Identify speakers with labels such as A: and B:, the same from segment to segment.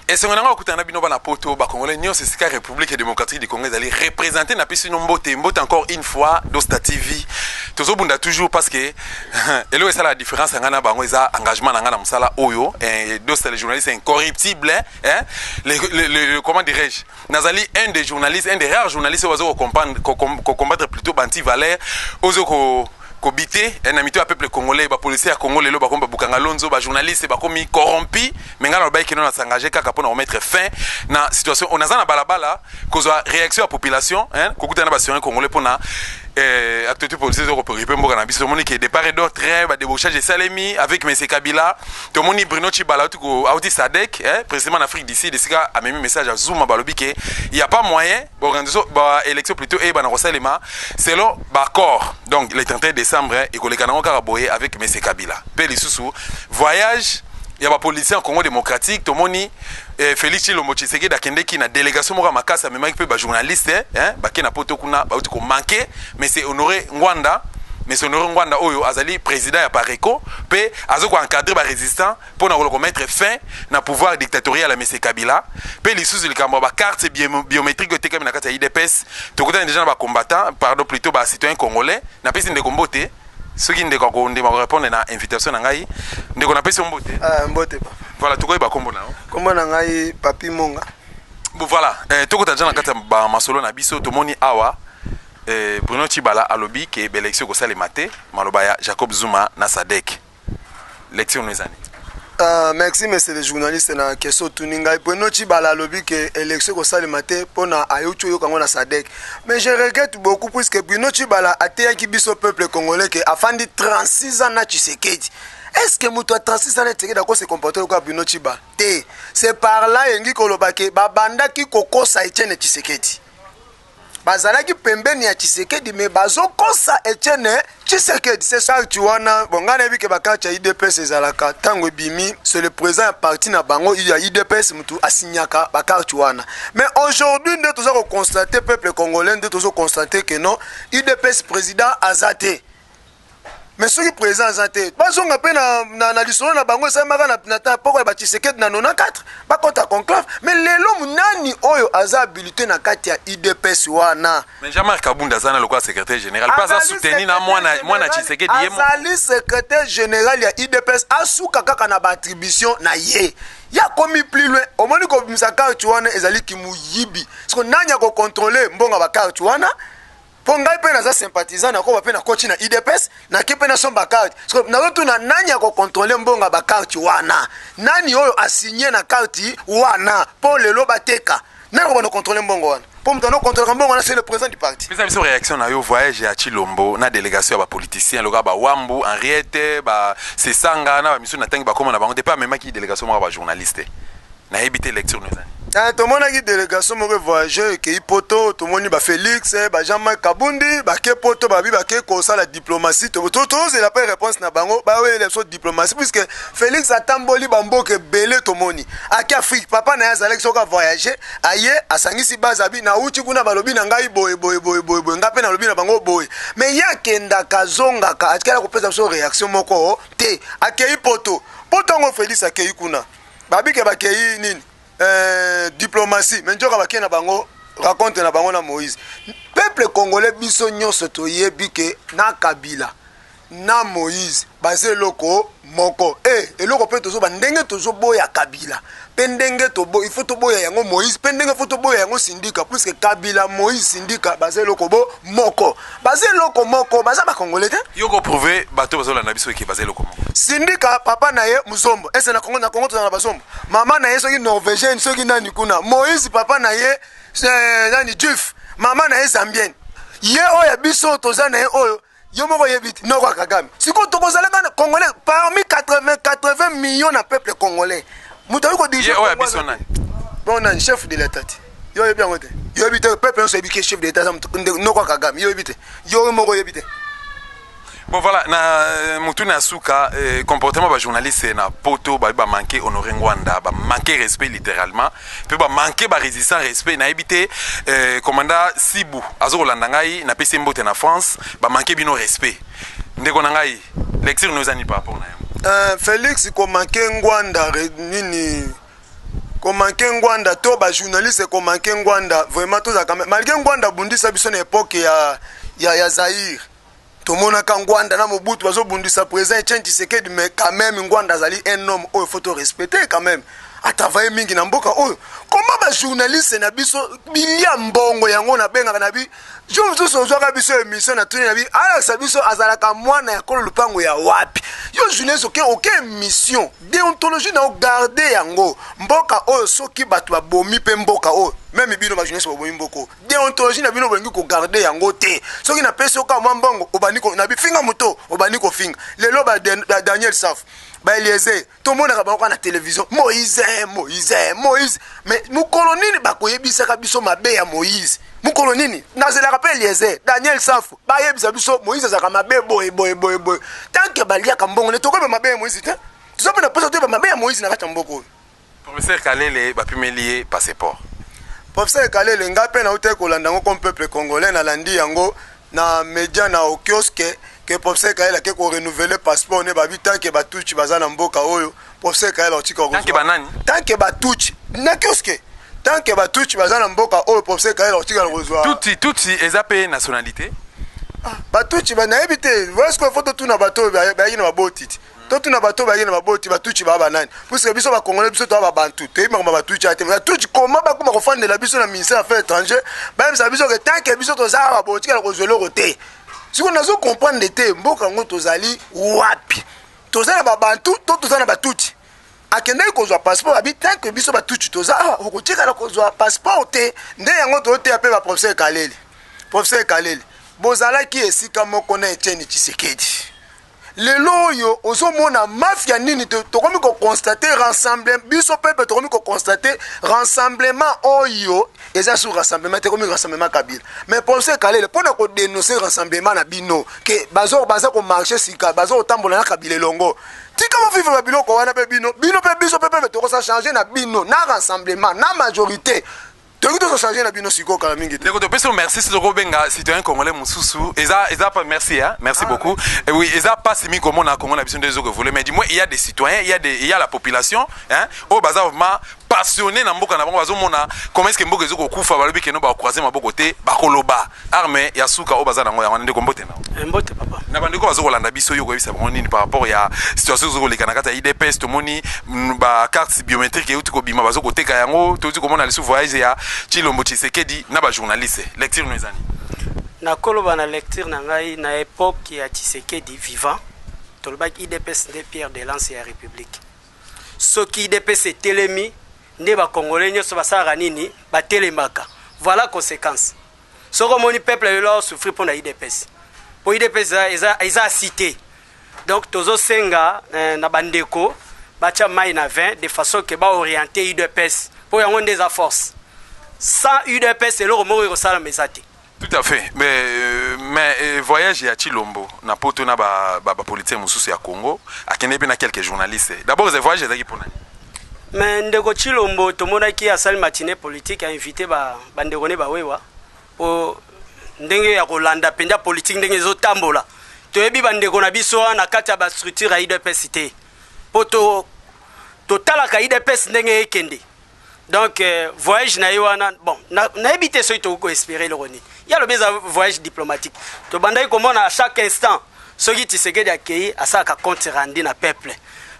A: Esengo na ngai kokutana na bino bana poto, bacongolais nyonso esika République démocratique du Congo ezali représente. Napesi bino mbote, mbote encore une fois. Dosta TV, tozobunda toujours parce que eloko esalaka différence ya ngai na bango eza engagement na ngai na mosala oyo. Dosta le journaliste incorruptible, hein? Le, comment dirais-je, nazali un des journalistes, un des rares journalistes oyo bazo kocombattre plutôt banti-valeur ozo ko kobite na mito ya peuple congolais. Bapolicier ya Congo lelo bakomi babukanga lonzo, bajournaliste bakomi corrompi. Mais ngai nalobaki keno na s'engage kaka mpona komettre fin na situation oyo. Naza na balabala kozwa réaction ya population, kokutana na bacitoyen congolais mpona actualité politique ezokopréoccupe mboka na biso. Tomoni ke de part et d'autre badébauchage esalemi avec monsieur Kabila. Tomoni Bruno Tshibala auti SADC, précisément en Afrique du Sud, esika amemi message ya Zuma. Balobi ke y a pas moyen baorganisation baélection plutôt eyebana kosalema selon baaccord. Donc le 31 décembre ekoleka nango kaka boye avec monsieur Kabila. Mpe lisusu voyage ya bapoliticien Congo démocratique, tomoni Félix Tshilombo Tshisekedi akendeki na délégation moko ya makasi, amemaki mpe bajournaliste, bake na poto kuna, bauti komanke mais c'est Honoré Ngbanda. Mais Honoré Ngbanda oyo azali président ya Apareco mpe aza koencadre barésistant mpona koloka komettre fin na pouvoir dictatorial ya monsieur Kabila. Mpe lisusu likambo ya bacarte biométrique oyo etekami na kati ya UDPS. Tokutani déjà na bacombattant, pardon, plutôt bacitoyen congolais. Napesi ndeko mbote, soki ndeko akondima korépondre na invitation na ngai. Ndeko, napesi yo mbote.
B: Ah, mbote papa.
A: Voilà, tokoyeba kombo na yo?
B: Kombo na ngai Papi Monga.
A: Bon, voilà, tokota deja na kati ya bamasolo na biso. Tomoni awa Bruno Tshibala alobi ke baélection ekosalema te, maloba ya Jacob Zuma na SADC. Lecture no eza nini?
B: Merci monsieur le journaliste na question otuni ngai. Bruno Tshibala alobi ke élection ekosalema te mpona ayuti oyoka yango na SADC, mais je regrette beaucoup puisque Bruno Tshibala ateyaki biso peuple congolais ke afandi 36 ans na Tshisekedi. Est ce que moto ya 36 ans na Tshisekedi akose comporter lokola Bruno Tshibala te? C'est par là yengi koloba ke babandaki kokosa Etienne Tshisekedi. Bazalaki pembeni ya Tshisekedi mais bazokosa Etienne Tshisekedi. C'est carte wana. Bon, ngai nayebi ke bacarte ya UDPS ezalaka, ntango ebimi, c'est le président ya parti na bango ya UDPS mutu asignaka bacarte wana. Mais aujourd'hui nde toza koconstate, peuple congolais, nde tozoconstate ke non, UDPS président aza te. Mais soki président aza te, bazonga mpe na lisolo na bango esalemaka na poko ya batshisekedi na 94, bakɔta conclave. Mais lelo nani oyo aza habilité na kati ya UDPS wana?
A: Mais Jean-Marc Kabund aza na lokola secrétaire général mpe aza soutenu na mwana Tshisekedi ye.
B: Azali secrétaire général ya UDPS, asuka kaka na baattribution na ye. Ye akomi plus loin. Omoni, kobimisa carte wana ezali kimuyibi. Siko nani akocontrôle mbongo ya bacarte wana? Mpo ngai mpe naza sympathisant, nakoba mpe nakoti na UDPS, nake mpe nasomba carte. Nazotuna, nani akocontrôle mbongo ya bacarte wana? Nani oyo asigne na carte wana mpo lelo bateka? Nani akobanda contrôle mbongo wana? Mpo moto anocontrôlaka mbongo wana, c'est le président du parti.
A: Pesa biso réaction na yo, voyage ya Tshilombo na délégation ya bapoliticien lokola bawambu Henriette, basesanga na bamisu na ntangi bakoma na bango te, mpe amemaki délégation moko ya bajournaliste. Nayebi te, lecture no ezani?
B: Tomonaki délégation moko voyage ekei poto. Tomoni bafélix, bajean-marc Kabundi bake poto, babi bake kosala diplomatie. Tozela mpe réponse na bango, baweyela biso diplomatie, puisque Félix atamboli bamboka ebele. Tomoni ake Afrique, papa na ye azalaki soki avoyage, aye asangisi base, abi nauti kuna, balobi na ngai boye boye boye boye boye, ngai mpe nalobi na bango boye. Mais ye akendaka, azongaka, atikala kopesa biso réaction moko te. Akei poto, poto yango Félix akei kuna, babike bakei nini? Diplomatie. Mais nzoka bakei na bango raconte na bango na Moïse. Peuple congolais, biso nyonso toyebi ke na Kabila na Moïse baza eloko moko. Eloko mpe tozoba ndenge tozoboya Kabila, mpe ndenge il faut toboya yango Moïse, mpe ndenge faut toboya yango Sindika, puisque Kabila, Moïse, Sindika baza eloko bo moko, baza eloko moko, baza bacongolais te.
A: Yo koprouve bato bazolanda biso eke baza eloko moko?
B: Sindika, papa na ye muzombo ese na Congo, na Congo tozala na bazombo. Mama na ye soki norvégienne, soki nani kuna. Moïse, papa na ye nani? Juif, mama na ye zambienne. Ye oyo ya biso toza na ye oyo, yo moko oyebi te, noko ya Kagame. Sikoyo tokozalaka na congolais parmi 80 80 millions na peuple congolais, moto akoki kodirige?
A: Oyo ya biso nani?
B: Bon, nani? Chef de l'État te? Yo oyebi yango te? Yo oyebi te? Peuple nyonso oyebi ke chef de l'État aza noko ya Kagame. Yo oyebi te? Yo moko oyebi te?
A: Bon, voilà, na motuna ya suka, comportement bajournaliste na poto, babi bamanke Honoré Ngbanda, bamanke respect littéralement, mpe bamanke barésistant respect. Nayebi te, commandant Sibu azokolanda ngai, napesi mbote na France. Bamanke bino respect, ndeko na ngai. Lecture no eza nini par rapport na yango?
B: Félix komanke Ngbanda nini? Komanquer Ngbanda to bajournaliste komanquer Ngbanda, vraiment tozalaka, malgré Ngbanda abundisa biso na époque ya Zaire, tomonaka Ngbanda na Mobutu bazobundisa président Etienne Tshisekedi, mais quand même Ngbanda azali un homme oyo faut torespecter. Quand même atravaille mingi na mboka oyo. Koma bajournaliste na biso bilia mbongo yango nabengaka na bi jour mosusu ozwaka biso émission na tuni na bi alakisa biso azalaka mwana ya kolo lupango ya wapi. Yo journaliste, oke émission, déontologie na ogarde yango. Mboka oyo, soki bato babomi mpe mboka oyo, même bino bajournaliste babomi mboka oyo, déontologie na bino bolingi kogarde yango te. Soki napesi oka mwa mbongo, obandi na bifinga moto, obandi kofinga. Lelo ba Daniel Saf, baeliezer, tomonaka bango kaka na télévision: Moïse, Moïse, Moïse. Mais mokolo nini bakoyebisaka biso mabe ya Moïse? Mokolo nini nazelaka mpe Eliezer, Daniel Safu bayebisa biso Moïse azalaka mabe boye boye boye boye? Tant que baliaka mbongo ne, tokoyeba mabe ya Moïse te. Toza mpe na mposa toyeba mabe ya Moïse na kati ya mboka oyo.
A: Professeur Kalele, bapimeli ye passeport.
B: Professeur Kalele, ngai mpe nauti kolanda yango comme peuple congolais. Nalandi yango na média, na okiosque, ke professeur Kalele ake korenouveler passeport ne. Babi tant que batutsi baza na mboka oyo, professeur Kalele otika.
A: Tant que banani?
B: Tant que batutsi na kiosque, tant que batutsi baza na mboka oyo, professeur Kalele otikala kozwa.
A: Tutsi, tutsi eza mpe nationalité?
B: Batutsi, nayebi te. Est-ce faut totuna bato oyo bayaki na baboti ti, totuna bato oyo bayaki na baboti, batutsi baa banani? Puisque biso bakongolais, biso toya babantu, toyebi makambo batutsi ate. Batutsi koma bakoma kofandela biso na ministère affaires étranger, bayebisa biso ke tant que biso toza awa, botikala kozwa eloko te. Sikoyo nazo comprendre te, mboka yango tozali wapi? Toza na babantu to toza na batutsi? Akendaki kozwa passeport, abi tant que biso batutsi toza awa, okotikala kozwa passeport te. Nde yango toteya mpe baprofesseur Kalele. Professeur Kalele, bozalaki esika moko na Etienne Tshisekedi. Lelo oyo ozomona mafia nini? Tokomi koconstater rassemblement. Biso pepe tokomi koconstater rassemblement oyo eza sur rassemblement te, ekomi rassemblement Kabila. Mais professeur Kalele, mpona kodénoncer rassemblement na bino ke baza komarcher sika, baza kotambola na Kabila elongo, tika bovivre babiloko wana. Mpe bino mpe biso mpe pepe tokosa changer na bino na rassemblement na majorité. Tokoki tozochanger na bino sikoyo kala mingi te.
A: Ndeko, topesi yo merci. Si tokobenga citoyen congolais mosusu, eza pas merci, hein? Merci ah, beaucoup. Et oui, eza pas simi komona Congo na biso nde ezokoévoluer, mais du moins il y a des citoyens, il y a la population, hein, oyo baza vraiment passionné na mboka na bango. Bazomona comment est-ce que mboka ezokokufa, balobi keno bakroise maboko te, bakoloba. Arme ya suka oyo baza nango yango wana. Ndeko, mbote
C: na. Mbote, papa.
A: Na bandeko bazokolanda biso, yo koyebisa bango nini par rapport ya situation ezokoleka na kati ya UDPS? Tomoni bacarte biométrique euti kobima, bazokoteka yango. Touti komona lisusu voyage ya Tshilombo Tshisekedi na bajournaliste. Lecture no ezani?
C: Nakoloba na lecture na ngai, na époque ya Tshisekedi vivant, tolobaki UDPS nde pierre de lance ya république. Soki UDPS etelemi, nde bakongolais nyonso basalaka nini? Batelemaka. Voilà conséquence. Soki omoni peuple lelo asouffrir mpo na UDPS, mpo UDPS eza acité. Donc tozosenga na bandeko batya mai na vin de façon ke baoriente UDPS, mpo yango nde eza force. Sans UDPS, eloko moko ekosalama eza te.
A: Tout à fait. Mais voyage ya Tshilombo na poto na ba politicien mosusu ya Congo, akende mpe na quelques journalistes. D'abord, eza voyage ezalaki mpona nini?
C: Mais ndeko Tshilombo, tomonaki asali matinée politique, ainvité bandeko ne bawewa mpo ndenge ya kolanda mpenza politique ndenge ezotambola. Toyebi bandeko na biso wana na kati ya bastructure ya UDPS te, mpo totalaka UDPS ndenge ekende. Donc voyage na ye wana, bon, nayebi te soki tokoki koespérer eloko nini. Ye alobi eza voyage diplomatique. Tobandaki komona à chaque instant, soki Tshisekedi akei, asalaka compte rendu na peuple.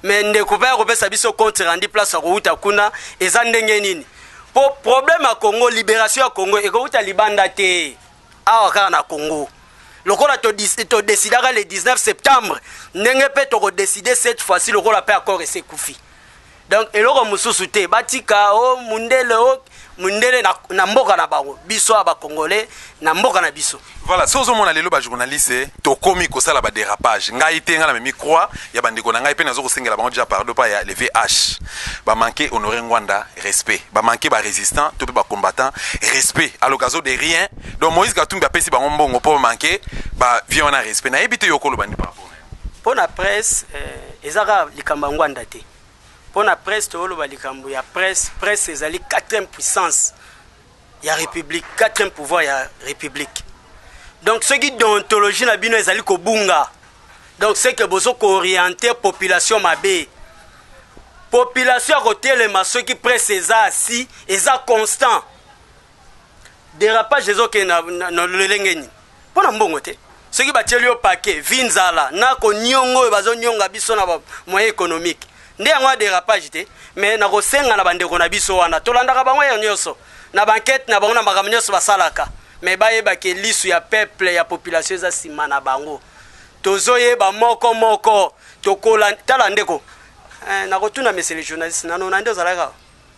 C: Mais ndeko mpe akopesa biso compte rendu place akowuta kuna eza ndenge nini? Mpo problème ya Congo, libération ya Congo ekowuta libanda te, awa kaka na Congo. Lokola todesidaka le 19 septembre, ndenge mpe tokodécider cette fois-ci, lokola mpe accord esekufi. Donc eloko mosusu te, batika o mundele, o mundele na mboka na bango, biso ya bacongolais na mboka na biso.
A: Voilà. So ozomona lelo bajournaliste tokomi kosala badérapage. Ngai te, ngai na memi croix ya bandeko na ngai mpe nazo kosengela bango déjà pardon pa ya le VH. Bamanke Honoré Ngbanda respect, bamanke barésistant to mpe bacombattant respect à l'occasion de rien. Donc Moïse Katumbi apesi bango mbongo mpo bamanke bavie wana respect. Nayebi te, yo koloba ndi par rapport na yango?
C: Mpo na presse, eza kaka likambo ya Ngbanda te. Mpo na presse, toyoloba likambo ya presse. Presse ezali quatrième puissance ya république, quatrième pouvoir ya république. Donc soki déontologie na bino ezali kobunga, donc c'est que bozo koorienter population mabe. Population akotelema soki presse eza asi eza constant. Dérapage ezokende na lolenge nini? Mpo na mbongo te. Soki batieli yo paquet vi nzala na koniongo oyo bazonionga biso na moyen économique, nde yango ya dérapage te. Mais nakosenga na bandeko na biso wana, tolandaka bango ya nyonso na bankete na bango na makambo nyonso basalaka, mais bayebaki lisu ya peuple, ya population eza nsima na bango. Tozoyeba moko moko tokola. Tala ndeko, nakotuna monsieur le journaliste, nano na nde ozalaka?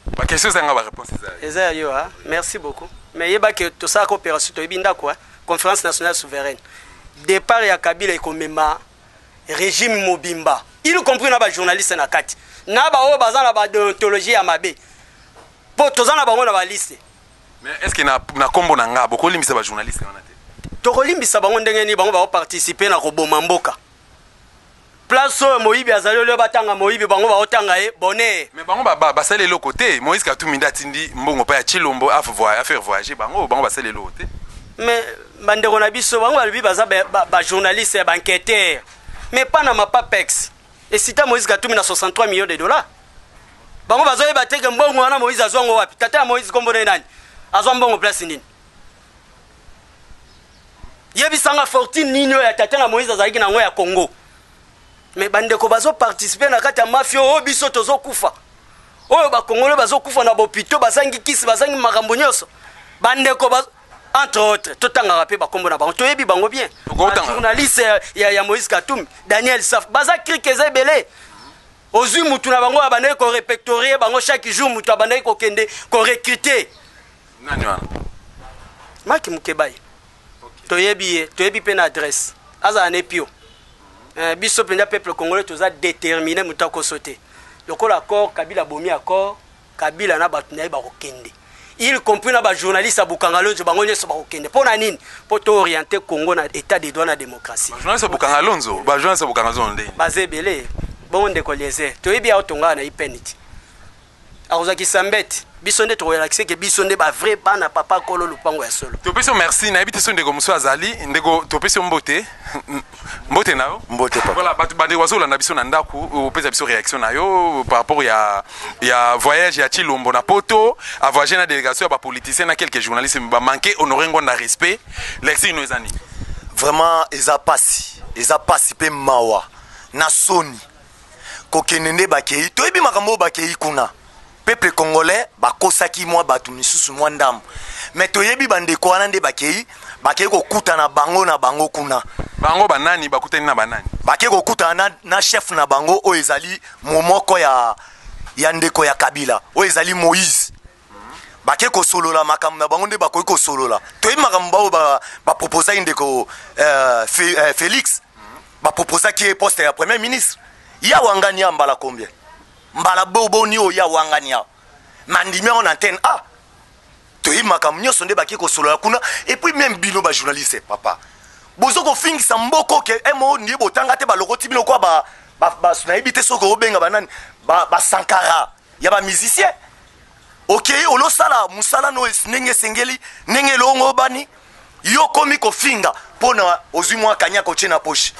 A: Baquestion ezanga baréponse eza.
C: Eza ya yo, ah? Merci beaucoup. Mais yebaki tosalaka opération, toyebi ndako, Conférence nationale souveraine. Départ ya Kabila ekomema régime mobimba, y compris na bajournaliste na kati, na baoyo baza na badéontologie ya mabe, mpo toza na bango na baliste.
A: Mais est ce que na kombo na nga bokolimbisa bajournaliste wana te?
C: Tokolimbisa bango ndenge nini? Bango bakoparticipe na koboma mboka. Place oyo moyibi azali, olio batanga moyibi, bango baotanga ye bonheur.
A: Mais bango basali eloko te. Moïse Katumbi nde atindi mbongo mpa ya Tshilombo afaire voyager bango. Bango basali eloko te.
C: Mais bandeko na biso, bango balobi baza bajournaliste ya baenquêteur, mais Panama Papers esita Moïse Katumbi na 63 millions de dollars. Bango bazoyeba te ke mbongo wana Moïse azwango wapi. Tata ya Moïse, kombo na ye nani? Azwa mbongo place nini? Yebisanga fortune nini oyo ya tata na Moïse azalaki nango ya Congo. Mais bandeko bazoparticipe na kati ya mafia oyo. Biso tozokufa, oyo bakongolo bazokufa na bopito, bazangi kisi, bazangi makambo nyonso. Bandeko, entre autres, totangaka mpe bakombo na bango, toyebi bango bien. Journaliste ya Moïse Katumbi, Daniel Saf, baza clique eza ebele. Ozwi mutu na bango abandaki korépertorier bango chaque jour, mutu abandaki kokende korecruter.
A: Nani wana?
C: Maki Mukebai, toyebi ye, toyebi mpe na adresse azala na epio. Biso mpenza peuple congolais toza déterminé, moto akoso te. Lokola accord Kabila abomi accord, Kabila na bato na ye bakokende, y compris na bajournaliste ya Bukanga Lonzo, bango nyonso bakokende. Mpo na nini? Mpo tooriente Congo na état de droit, na démocratie.
A: Bajournaliste ya Bukanga Lonzo, bajournaliste ya Bukanga Lonzo ndeni?
C: Baza ebele. Bongo ndeko Liezer, toyebi awa tongaka na ipeni ti akozwaki sambete. Biso nde tokoyelakisa ke biso nde bavrai bana papa kolo lupango ya solo.
A: Topesi yo merci. Nayebi te so ndeko mosusu azali. Ndeko, topesi yo mbote, mbote na yo.
D: Mbote, papa.
A: Voilà, bato, bandeko bazolanda biso na ndako, opesa biso réaction na yo par rapport ya voyage ya Tshilombo na Poto. Avoyage na délégation ya bapoliticien na quelques journalistes, bamanke Honoré Ngbanda respect. Lecture no eza nini?
D: Vraiment eza pasi, eza pasi mpe mawa na soni. Kokende nde bakei, toyebi makambo oyo bakei kuna. Peuple congolais bakosaki mwa bato misusu mwa ndambo, mais toyebi bandeko wana nde bakei, bakei kokutana bango na bango kuna.
A: Bango banani? Bakutani na banani?
D: Bakei kokutana na chef na bango oyo ezali momoko ya ndeko ya Kabila, oyo ezali Moïse. Bake kosolola makambo na bango nde bakoki kosolola. Toyebi makambo bao baproposaki ndeko Félix. Baproposaki ye poste ya premier ministre. Ya wangani ya mbala combien, mbala boboni oyo ya wangani awa mandimi yango na antenne. Ah, toyebi makambo nyonso nde bake kosolola kuna. Et puis même bino bajournaliste, papa, bozo kofingisa mboko ke emo ndie botanga te, balokoti bino kwa nayebi te soki obenga banani, basankara ya bamusicien. Okei olosala mosala no ndenge esengeli, ndenge elongo bani, yo komi kofinga mpo na ozwi mwa kanyaka otie na poche.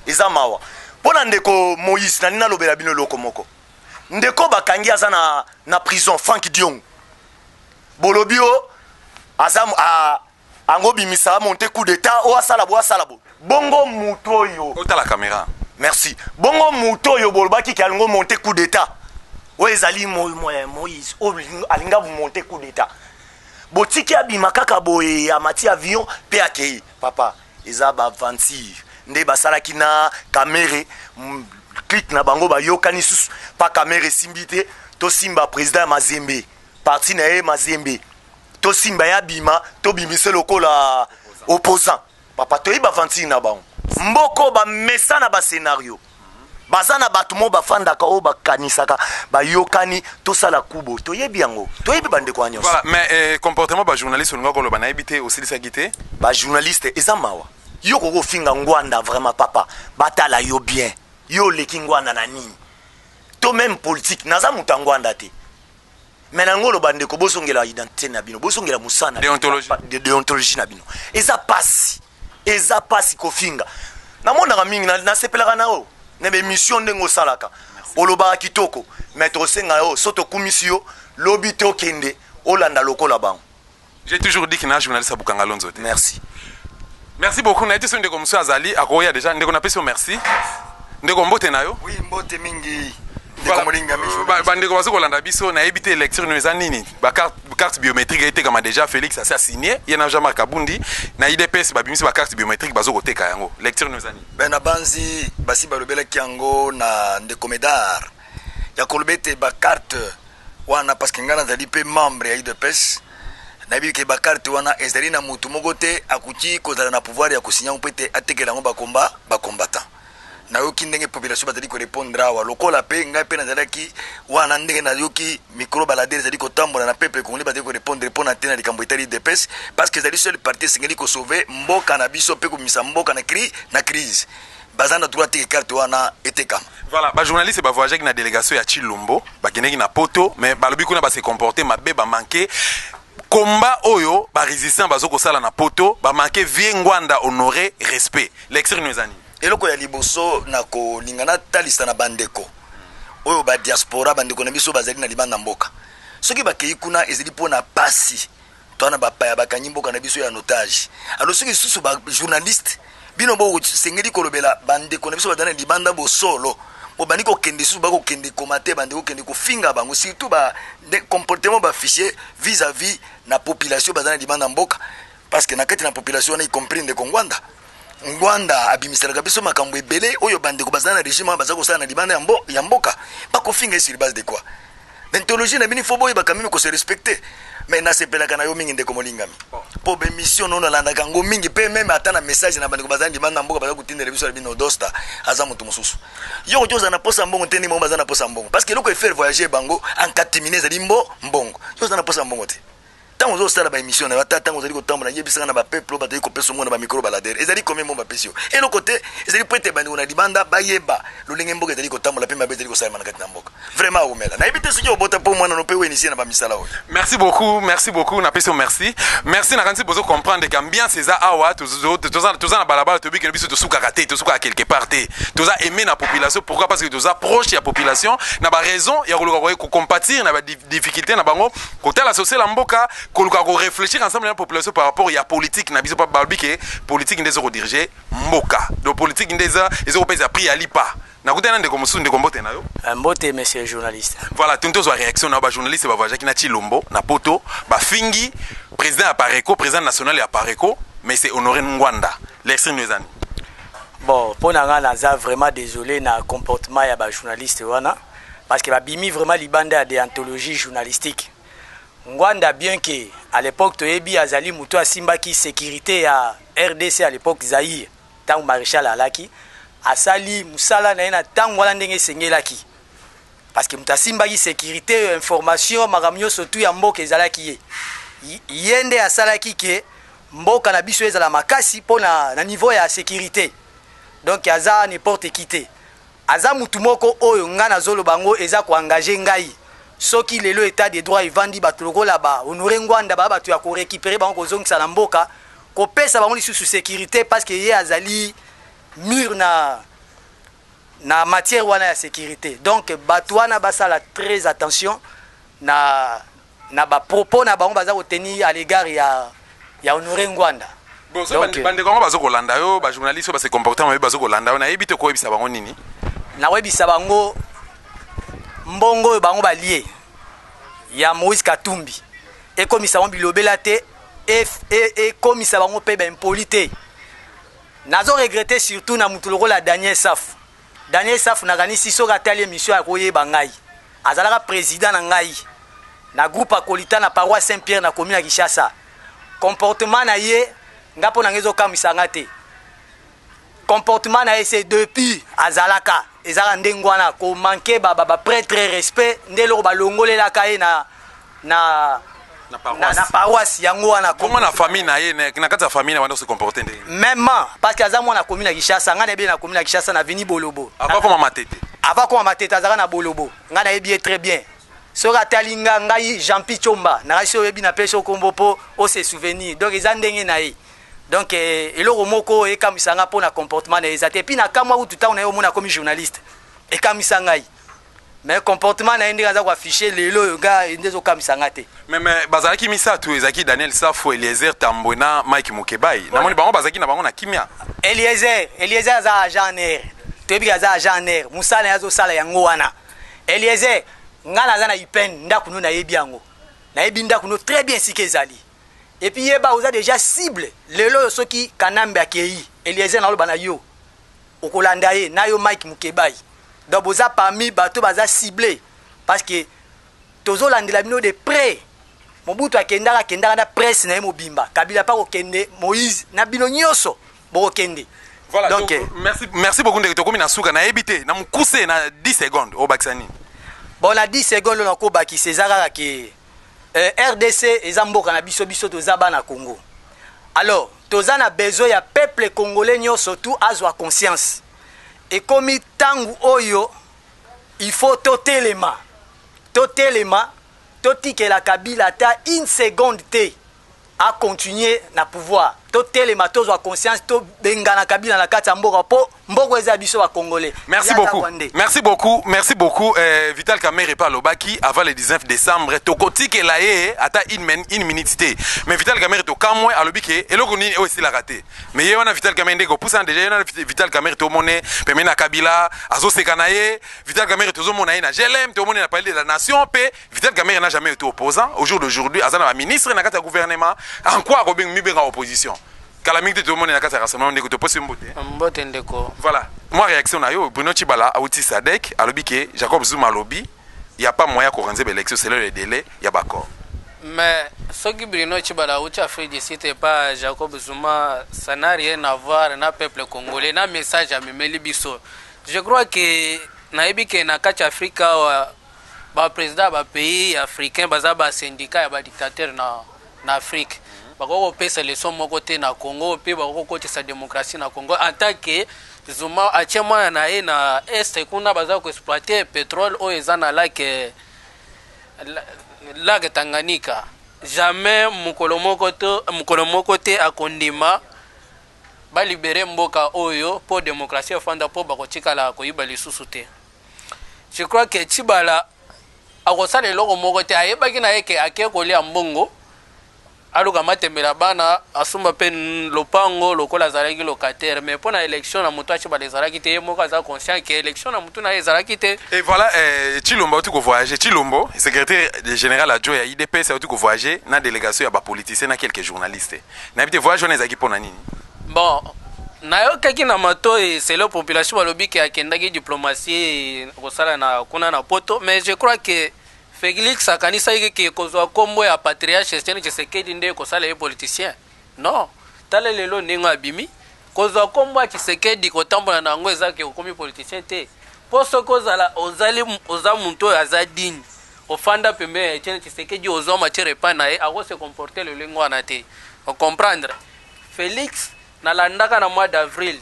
D: Eza mawa mpo na ndeko Moïse. Nani nalobela bino eloko moko. Ndeko bakangi aza na prison, Frank Diongo, bolobi o aza ango bimisa monte coup d'état o asala bo asala bo bongo moto oyo.
A: Otala caméra.
D: Merci. Bongo moto oyo bolobaki ke alingo monte coup d'état, oyo ezali Moïse, oyo alinga monte coup d'état, botiki abima kaka boye, amati avion mpe akei. Papa, eza baaventure nde basalaki na Kamerhe, clique na bango bayokani susu pa Kamerhe esimbi te. Tosimba président ya Mazembe, parti na ye Mazembe, tosimba ye abima, tobimise lokola opposant. Papa, toyebi aventure na bango. Mboko bamesa na bascénario, baza na bato mo bafandaka oyo bakanisaka, bayokani tosala kubo. Toyebi yango, toyebi bandeko ya nyonso.
A: Voilà, mais comportement bajournaliste, olinga koloba, nayebi te osilisaki te.
D: Bajournaliste eza mawa. Yo koki kofinga Ngbanda? Vraiment papa, batala yo bien, yo oleki Ngbanda na nini? To même politique, naza moto ya Ngbanda te, mais nango oloba, ndeko, bozongela identité na bino, bozongela mosala.
A: Déontologie.
D: Déontologie na bino. Eza pasi, eza pasi kofinga. Namonaka mingi, nasepelaka na oyo na baémission ndenge osalaka. Olobaka kitoko, mais tosenga yo so tokumisi yo lobi te, okende olanda lokola bango.
A: J'ai toujours dit que na journaliste abukanga lonzo te.
D: Merci.
A: Merci beaucoup. Nayebi te soki ndeko mosusu azali akoya déjà. Ndeko, napesi yo merci. Ndeko, mbote na yo.
E: Oui, mbote mingi, ndeko molingami.
A: Bandeko bazo kolanda biso, nayebi te lecture no eza nini. Bacarte biométrique etekama déjà. Félix asi asigné, ye na Jean-Marc Abundi na UDPS babimisi bacarte biométrique, bazo koteka yango. Lecture no eza nini?
E: Ben, na banzi basi balobelaki yango na ndeko Medar ya koloba ete bacarte wana, parce que ngai nazali mpe membre ya UDPS, nayebi ke bacarte wana ezali na motu moko te akoki kozala na pouvoir ya kosinya yango mpo ete atekela yango bakomba bacombattant. Nayoki ndenge population bazali korépondre awa, lokola mpe ngai mpe nazalaki wana, ndenge nayoki micro baladeur ezali kotambola na peuple congolais, bazali korépondre mpo na te na likambo etali UDPS, parce que ezali seul parti esengeli kosauver mboka na biso mpe komisa mboka na crise. Baza na droit teke carte wana etekama.
A: Voilà, bajournaliste bavoyageaki na délégation ya Chilombo, bakendeki na Poto, mais balobi kuna base comporte mabe, bamanke komba oyo barésistant bazo kosala na Poto, bamanke vieux Ngwanda Honoré respect. Lecture no eza nini?
E: Eloko ya liboso na kolinga natalisa na bandeko oyo badiaspora, bandeko na biso bazali na libanda mboka, soki bakei kuna ezali mpona pasi to na bapaya bakangi mboka na biso ya otage. Alors soki lisusu bajournaliste bino bosengeli kolobela bandeko na biso bazali na libanda bosolo, bobandi kokende lisusu, bakokende koma te, bandi kokende kofinga bango, surtout ba comportement bafichier vis-à-vis na population baza na libanda mboka, parce que na kati na population wana, y compris ndeko Ngwanda, Ngwanda abimiselaka biso makambo ebele oyo bandeko baza na régime wana baza kosala na libanda ya mboka. Bakofinga ye sur base de quoi? Déontologie na bino, faut boyebaka mimi kose respecter. Mais nasepelaka na yo mingi, ndeko molingami, mpo bémission nono nalandaka yango mingi, mpe même ata na message na bandeko baza libanda mboka baza kotindela biso na bino. Dosta aza moto mosusu. Yo koki ozala na posa mbongo te, ndenge bango baza na posa mbongo, parce que eloko efaire voyager bango en catimini ezali mbongo. Yo oza na posa mbongo te. Ntango ozosala baémission na yo, ata ntango ozali kotambola, yebisaka na bapeuple oyo bazali kopesa ngo na bamicro baladeur, ezali combien mbongo bapesi yo? Eloko te. Ezali po ete bandeko na libanda bayeba lolenge mboka ezali kotambola mpe mabe ezali kosalema na kati na mboka. Vraiment awumela. Nayebi te soki obota mpo mwana no mpe oinitie na bamisala oyo.
A: Merci beaucoup, merci beaucoup. Napesi yo merci, merci. Nakanisi bozo comprendre ke ambiance eza awa. Toza na balabala, toyebi biso tosukaka te, tosukaka quelque part te. Toza aimé na population. Pourquoi? Parce que toza proche ya population, na baraison ya koluka kocompatir na badifficulté na bango, kotala social ya mboka, koluka koréfléchir ensemble na population par rapport ya politique na biso. Balobi ke politique nde eza kodirige mboka, donc politique nde eza ezokopesa prix ya lipa. Nakutana ndeko mosusu. Ndeko, mbote na yo.
C: Mbote, monsieur journaliste.
A: Voilà, tuni tozwa réaction na bajournaliste bavoyageaki na Chilombo na Poto, bafingi président ya Apareco, président national ya Apareco, mais c'est Honoré Ngwanda. Lecture no ezani?
C: Bon, mpo na nga, naza vraiment désolé na comportement ya bajournaliste wana, parce que babimi vraiment libanda ya déontologie journalistique. Ngwanda, bien que à l'époque toyebi azali moto asimbaki sécurité ya RDC à l'époque Zaïre, ntango maréchal alaki, asali mosala na ye na ntango wana ndenge esengelaki, parce que moto asimbaki sécurité, information, makambo nyonso tu ya mboka ezalaki ye. Ye nde asalaki ke mboka na biso ezala makasi mpo na niveau ya sécurité. Donc aza n'importe qui te. Aza mutu moko oyo ngai nazoloba yango eza koengage ngai. Soki lelo état de droit evandi, bato lokola ba Honoré Ngwanda baa bato ya korécupérer bango, kozongisa na mboka, kopesa bango lisusu sécurité, parce que ye azali mûr na matière wana ya sécurité. Donc bato wana basala très attention na bapropos na bango baza kotenir à l'égard ya Honoré Ngwanda.
A: Bandeko yango baza kolanda yo, bajournaliste oyo base comportement mabe baza kolanda yo, nayebi te koyebisa bango nini?
C: Nakoyebisa bango, mbongo oyo bango balie ya Moïse Katumbi ekomisa bango bilobela te, ekomisa bango mpe baimpoli te. Nazo regretter surtout na mutu lokola Daniel Safu. Daniel Safu, nakanisi soki atali émission ya koyeba ngai, azalaka président na ngai na groupe akolita na paroisse Saint Pierre na commune ya Kinshasa. Comportement na ye, nga mpo na ngai ezokamwisa nga te. Comportement na ye, c'est depuis azalaka, ezalaka ndenge wana, komanke baprêtre respect, nde eloko balongolelaka ye na paroisse yango wana.
A: Bongo na famille na ye, na kati ya famille na banda se comporter ndenge?
C: Mêmement, parce que aza mwana commune ya Kinshasa. Ngai nayebi ye na commune ya Kinshasa, na avenue Bolobo.
A: Avant koma Matete?
C: Avant koma Matete, azalaka na Bolobo. Ngai nayebi ye très bien. Soki atali nga, ngai Jean-Pi Chomba, nakasi oyebi, napesi okombo mpo ose souvenir. Donc eza ndenge na ye. Donc eloko moko ekamwisa nga mpo na comportement na ye eza te. Et puis nakamwa kutu ntango na ye omona akomi journaliste, ekamwisa ngai.
F: Mais comportement na ye ndenge aza koaffiche lelo oyo, nga nde ezokamwisa nga te.
A: Mais bazalaki misato, ezalaki Daniel Safo, Eliezer Tambwe na Mike Mukebai. Namoni bango bazalaki na bango na kimia.
F: Eliezer aza agent ANR. Toyebi aza agent ANR, mosala ye azosala yango wana. Eliezer, nga naza na UPN, ndako no nayebi yango, nayebi ndako no très bien esika ezali. Et puis yeba, oza déjà cible lelo oyo. Soki Kanambe akei, Eliezer, naloba na yo, okolanda ye na yo Mike Mukebai. Donc boza parmi bato baza ciblé, parce que tozolandela bino de près. Mobutu akendaka, akendaka na presse na ye mobimba. Kabila mpa kokende, Moïse na bino nyonso bokokende.
A: Voilà, donc, donc merci, merci beaucoup ndenge tokomi na suka. Nayebi te, na mokuse, na 10 secondes, obakisa nini?
F: Bon, na 10 secondes oyo nakobakisa eza kaka ke RDC eza mboka na biso. Biso toza bana Congo. Alors toza na besoin ya peuple congolais nyonso tu azwa conscience. Ekomi ntango oyo il faut totelema, totelema, totikela Kabila ata une seconde te acontinue na pouvoir. Totelema, tozwa conscience, tobengana Kabila na kati ya mboka, mpo mboka eza biso bacongolais.
A: Merci beaucoup, merci beaucoup, merci beaucoup. Vital Kamerhe epa alobaki avant le 19 décembre tokotikela ye ata une minute te. Mais Vital Kamerhe, tokamwe, alobi ke eloko nini oyo esilaka te. Mais ye wana Vital Kamerhe, ndenge kopusana déjà, ye wana Vital Kamerhe tomone pembeni na Kabila, azoseka na ye. Vital Kamerhe tozomona ye na GLM, tomoni na Palais de la Nation. Mpe Vital Kamerhe n'a jamais été opposant. Au jour d'aujourd'hui, aza na baministre na kati ya gouvernement. En quoi akobenga mibenga opposition? Kala mingi te tomoni na kati ya rassemblement. Ndeko, toposi mbote.
G: Mbote, ndeko.
A: Voilà, moi réaction na yo. Bruno Tshibala auti SADC, alobi ke Jacob Zuma alobi y a pas moyen koorganiser baélection selon le délai ya baaccord.
G: Mais soki Bruno Tshibala auti Afrique du Sud epa Jacob Zuma, ça n'a rien à voir na peuple congolais, na message amemeli biso. Je crois que nayebi ke na kati ya Afrika awa, baprésident ya bapays africain baza basyndicat ya badictateur na Afrique. Bakoki kopesa leçon moko te na Congo, mpe bakoki kokotisa démocratie na Congo en tant que Zuma atie mwana na ye na Est kuna, baza koexploite pétrole oyo eza na lac Tanganyika. Jamais mokolo moko te akondima balibere mboka oyo mpo démocratie efanda, mpo bakotikala koyiba lisusu te. Je crois que Tshibala akosala eloko moko te. Ayebaki na ye ke ake kolia mbongo, aluka matembela bana, asomba mpe lopango lokola azalaki locataire. Mais mpo na élection na moto Tshibala ezalaki te. Ye moko aza conscient ke élection na motu na ye ezalaki te.
A: Et voilà, Tshilombo auti kovoyage. Tshilombo, secrétaire général adjoint ya UDPS, auti kovoyage na délégation ya bapoliticien na quelques journalistes. Nayebi te voyage wana ezalaki mpo na nini.
G: Bon, nayokaki na matoi, selo population balobi ke akendaki diplomatie kosala na kuna na Poto. Mais je crois que Félix akanisaki ke kozwa nkombo ya patriarche Etienne Tshisekedi nde kosala ye politicien. Non, tala lelo ndenge abimi. Kozwa nkombo ya Tshisekedi, kotambola na yango, eza ke okomi politicien te. Mpo soki ozala ozali oza motu oyo aza digne, ofanda pembeni ya Etienne Tshisekedi, ozwa matière epai na ye, akose comporter lolenge wana te. Ocomprendre? Félix, nalandaka na mois d'avril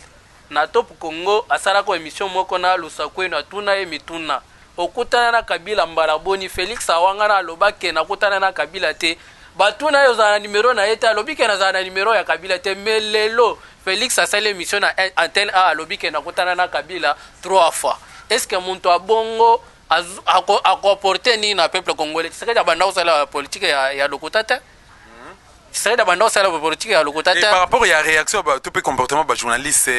G: na Top Congo, asalaka émission moko na Lusakweno, atuna ye mituna: okutana na Kabila mbala boni? Félix awangana, aloba ke nakutana na Kabila te. Batuna ye: ozala na nimero na ye te? Alobi ke nazala na nimero ya Kabila te. Mais lelo Félix asali émission na Antenne A, alobi ke nakutana na Kabila trois fois. Est ce que moto abongo akoapporte nini na peuple congolais? Tshisekedi abanda kosala politique ya lokuta te. Tshisekedi abanda kosala politique ya lokuta te.
A: Par rapport ya réaction to mpe comportement bajournaliste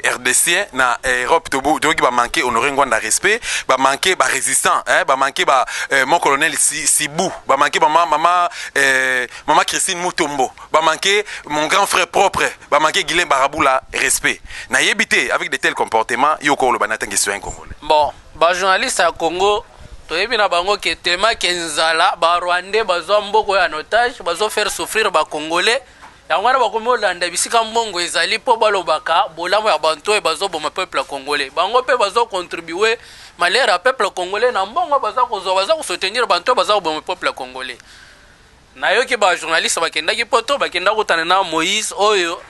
A: RDC na Europe, toyoki bamanke Honoré Ngbanda respect, bamanke barésistant, bamanke ba mon colonel Sibu, bamanke mama Christine Mutombo, bamanke mon grand frère propre, bamanke Guilain Barabula respect. Nayebi te, avec de tels comportements, yo koloba na ntange citoyen congolais?
G: Bon, bajournaliste ya Congo, toyebi na bango ke temake nzala, barwandais bazwa mboka oyo en otage, bazofaire souffrir bacongolais. Yango wana bakomi olanda bisika mbongo ezali mpo balobaka bolamu ya bantu oyo bazoboma peuple congolais. Bango mpe bazocontribue malheur ya peuple congolais na mbongo baza kozwa, baza kosoutenir bantu oyo baza koboma peuple congolais. Nayoki bajournaliste bakendaki Poto, bakenda kutana na Moïse oyo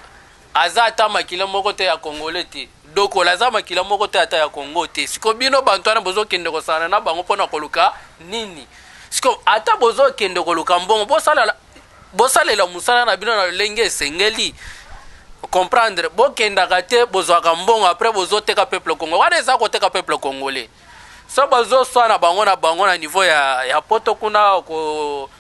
G: aza ata makila moko te ya congolais te. Dokola aza makila moko te ata ya Congo te. Siko bino bantu wana bozokende kosala na bango mpona koluka nini? Siko ata bozokende koluka mbongo, bosalela mosala na bino na lolenge esengeli. Comprendre, bokendaka te, bozwaka mbongo, après bozoteka peuple congo. Wana eza koteka peuple congolais. So bazoswana bango na bango na niveau ya poto kuna, ko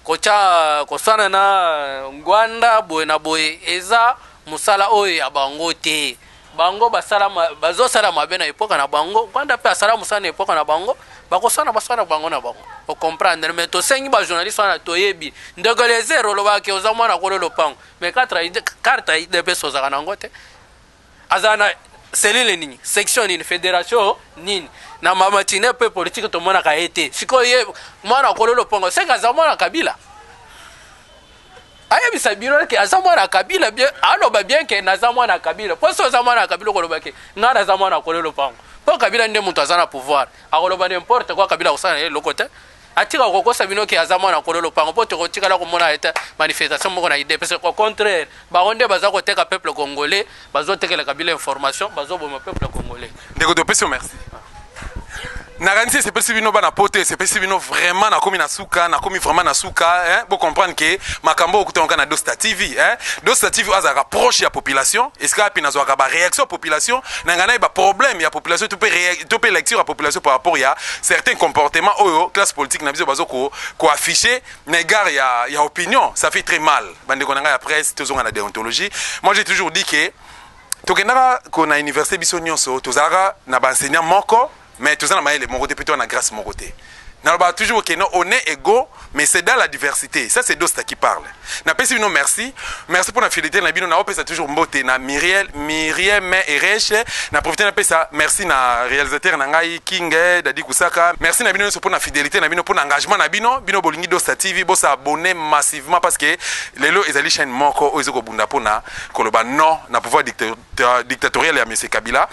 G: kotya koswana na Ngwanda boye na boye, eza mosala oyo ya bango te. Bango basala bazosala mabe na epoka na bango. Ngwanda mpe asala mosala na epoka na bango. Bakoswana, baswana bango na bango, ocomprendre? Mais tosengi bajournaliste wana, toyebi ndeko Lezer, olobaki oza mwana kolo lopango, mais carte ya UDPS ozalaka nango te. Azala na cellule nini, section nini, fédération nini, na matinée mpe politique tomonaka ye te. Sikoyo ye mwana kolo lopango, seke aza mwana Kabila. Ayebisa bino ke aza mwana Kabila bien, aloba bien ke naza mwana Kabila. Mpo so oza mwana Kabila, okoloba ke ngai naza mwana kolo lopango, mpo Kabila nde moto aza na pouvoir, akoloba n'importe quoi. Kabila akosala na ye eloko te. Atika kokosa bino ke aza mwana kolo lopango, mpo tokotikala komona ete manifestation moko na UDPS. Au contraire, bango nde baza koteka peuple congolais, bazotekela Kabila information, bazoboma peuple congolais.
A: Ndeko, topesi yo merci. Nakanisi esepesi bino bana poto, esepesi bino vraiment. Nakomi na suka, nakomi vraiment na suka, hein? Bocomprendre ke makambo oyo okutanaka na Dosta TV, hein? Dosta TV oyo azalaka proche ya population, esika api nazwaka baréaction ya population na ngai, nayeba problème ya population to mpe lecture ya population par rapport ya certains comportements oyo classe politique na biso bazo koaffiche na égard ya opinion. Ça fait très mal, bandeko na ngai ya presse. Tozonga na déontologie. Moi, j'ai toujours dit que tokendaka ko na université, biso nyonso tozalaka na baenseignant moko, mais toza na mayele moko te mpe toza na grâce moko te. Nalobaka toujours que non, on est égaux, mais c'est dans la diversité. Ça, c'est Dosta qui parle. Napesi bino merci, merci pour la fidélité na bino. Naopesa toujours mbote na Miriel, Miriam Ereche. Na profite napesa merci na réalisateur na ngai King Dadi Kusaka. Merci na bino nyonso pour la fidélité na bino, pour l'engagement na bino. Bino bolingi Dosta TV, bos'abonner massivement, parce que lelo ezali chaîne moko oyo ezokobunda mpona koloba non na pouvoir dictatorial ya monsieur Kabila.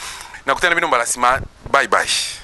A: Nakutana bino mbala nsima. Bye bye.